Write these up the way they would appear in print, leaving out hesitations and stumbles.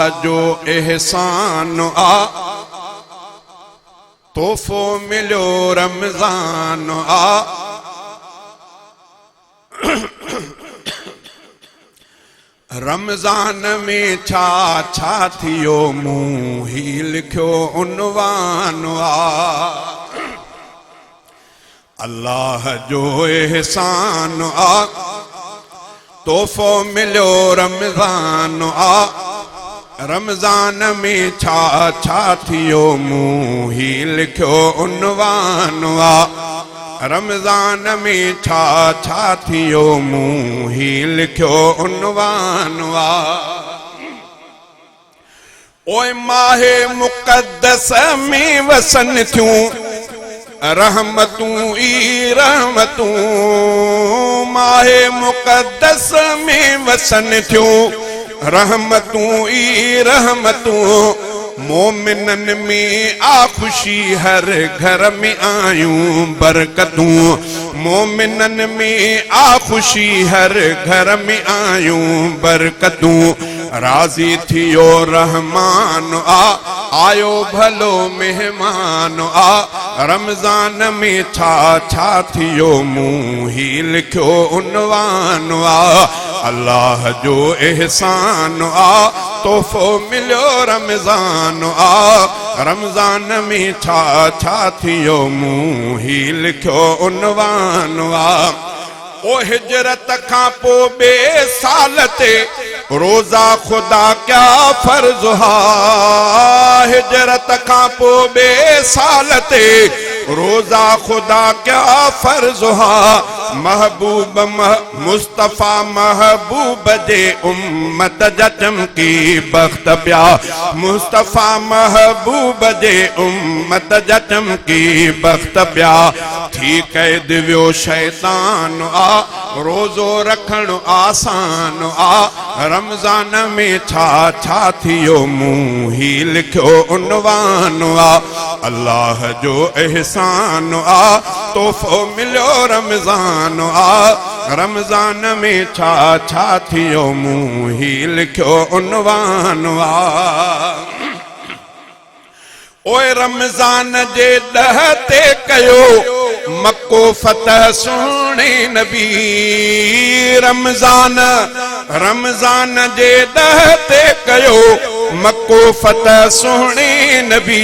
الله جو احسان آ، تحفو مليو رمضان آ. رمضان ۾ ڇا ڇا ٿيو مون هي لکيو عنوان آ. الله جو احسان آ، تحفو مليو رمضان آ. رمضان ۾ ڇا ڇا ٿيو مون هي لکيو عنوان آ. رمضان ۾ ڇا ڇا ٿيو مون هي لکيو عنوان آ. اوء ماهه مقدس ۾ وسن ٿيون رحمتون ئي رحمتون، ماهه مقدس ۾ وسن ٿيون رحمتون ئي رحمتون، مومنن ۾ آ خوشي هر گهر ۾ آيون برڪتون، مومنن ۾ آ خوشي هر گهر ۾ آيون برڪتون. راضي ٿيو رحمان آ، آيو ڀلو مهمان آ. رمضان ۾ ڇا ڇا ٿيو مون هي لکيو عنوان آ. الله جو احسان آ، تحفو مليو رمضان آ. رمضان ۾ ڇا ڇا ٿيو مون هي لکيو عنوان آ. او هجرت کان پوء ٻئي سال تي روزا خدا ڪيا فرض ها، هجرت کان پوء ٻئي سال تي روزا خدا ڪيا فرض ها، محبوب مصطفيٰ محبوب جي امت جا چمڪي بخت پيا، مصطفيٰ محبوب جي امت جا چمڪي بخت پيا. ٿي قيد ويو شيطان آ، روزو رکڻ آسان آ، رمضان ۾ ڇا ڇا ٿيو مون هي لکيو عنوان آ، الله جو احسان آ، تحفو مليو رمضان آ، رمضان ۾ ڇا ڇا ٿيو مون هي لکيو عنوان آ. اوء رمضان جي ڏهه تي ڪيو مڪو فتح سهڻي نبي، رمضان رمضان جي ڏهه تي ڪيو مڪو فتح سهڻي نبي،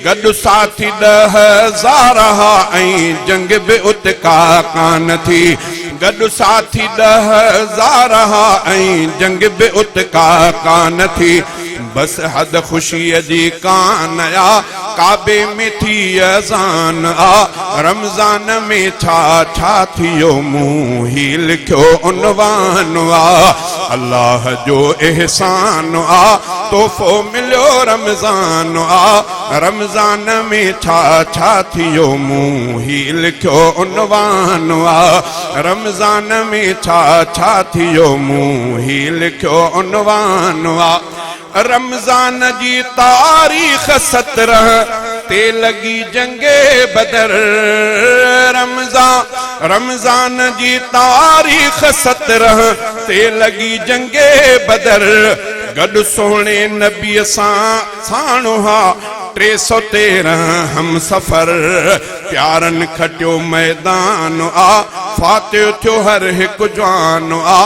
گڏ ساٿي 10,000 ها ۽ جنگ به ات ڪا ڪانه ٿي، گڏ ساٿي 10,000 ها ۽ جنگ به ات ڪا ڪانه ٿي. بس حد خوشيء جي ڪان آ، ڪعبي ۾ ٿي اذان آ، رمضان ۾ ڇا ڇا ٿيو مون هي لکيو عنوان آ، الله جو احسان آ، تحفو مليو رمضان آ، رمضان ۾ ڇا ڇا ٿيو مون هي لکيو عنوان آ، رمضان ۾ ڇا ڇا ٿيو مون هي لکيو عنوان آ. رمضان جي تاريخ 17 تي لڳي جنگ بدر، رمضان رمضان جي تاريخ 17 تي لڳي جنگ بدر، گڏ سهڻي نبيء سان ساڻ ها 313 همسفر، پيارن کٽيو ميدان آ، فاتح ٿيو هر هڪ جوان آ،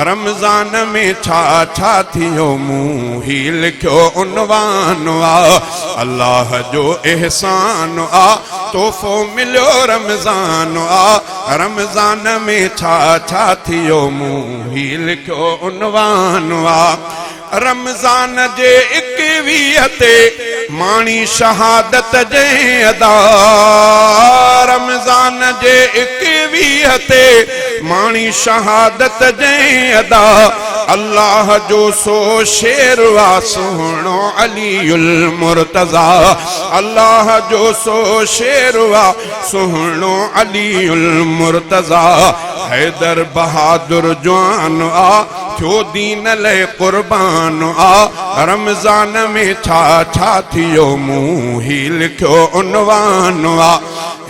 رمضان ۾ ڇا ڇا ٿيو مون هي لکيو عنوان آ، الله جو احسان آ، تحفو مليو رمضان آ، رمضان ۾ ڇا ڇا ٿيو مون هي لکيو عنوان آ. رمضان جي 21 تي ماڻي شهادت جنهن ادا، رمضان جي 21 تي ماڻي شهادت جنهن ادا، الله جو سو شير آ سهڻو علي المرتضيٰ، الله جو سو شير آ سهڻو علي المرتضيٰ، حيدر بهادر جوان آ، ٿيو دين لئه قربان آ، رمضان ۾ ڇا ڇا ٿيو مون هي لکيو عنوان آ،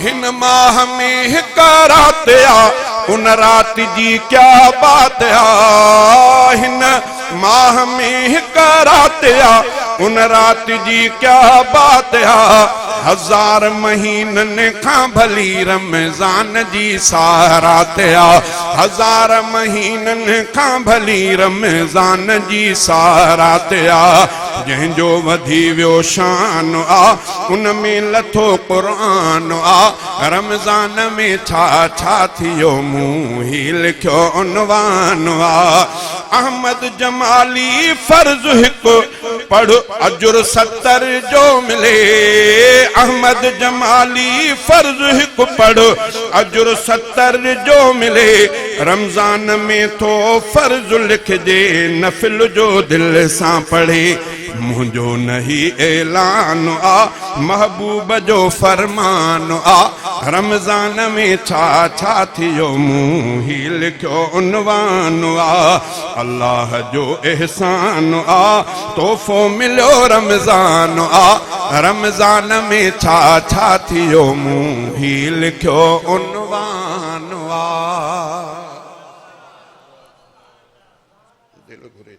هن ماهه ۾ هڪ رات آ، ان رات جي ڪيا بات آ، هن. ماهه ۾ هڪ رات آ، ان رات جي ڪيا بات آ، هزار مهينن کان ڀلي رمضان جي سا رات آ، هزار مهينن کان ڀلي رمضان جي سا رات آ، جنهن جو وڌي ويو شان آ، ان ۾ لٿو قرآن آ، رمضان ۾ ڇا ڇا ٿيو مون هي لکيو عنوان آ. احمد جمالي فرض هڪ پڙهه اجر 70 جو ملي احمد جمالي فرض هڪ پڙهه اجر 70 جو ملي رمضان ۾ ٿو فرض لکجي نفل جو دل سان پڙهي منهنجو نه هي اعلان آ، محبوب جو فرمان آ، رمضان ۾ ڇا ڇا ٿيو مون هي لکيو عنوان آ، الله جو احسان آ، تحفو مليو رمضان آ، رمضان ۾ ڇا ڇا ٿيو مون هي لکيو عنوان آ. دل گهري.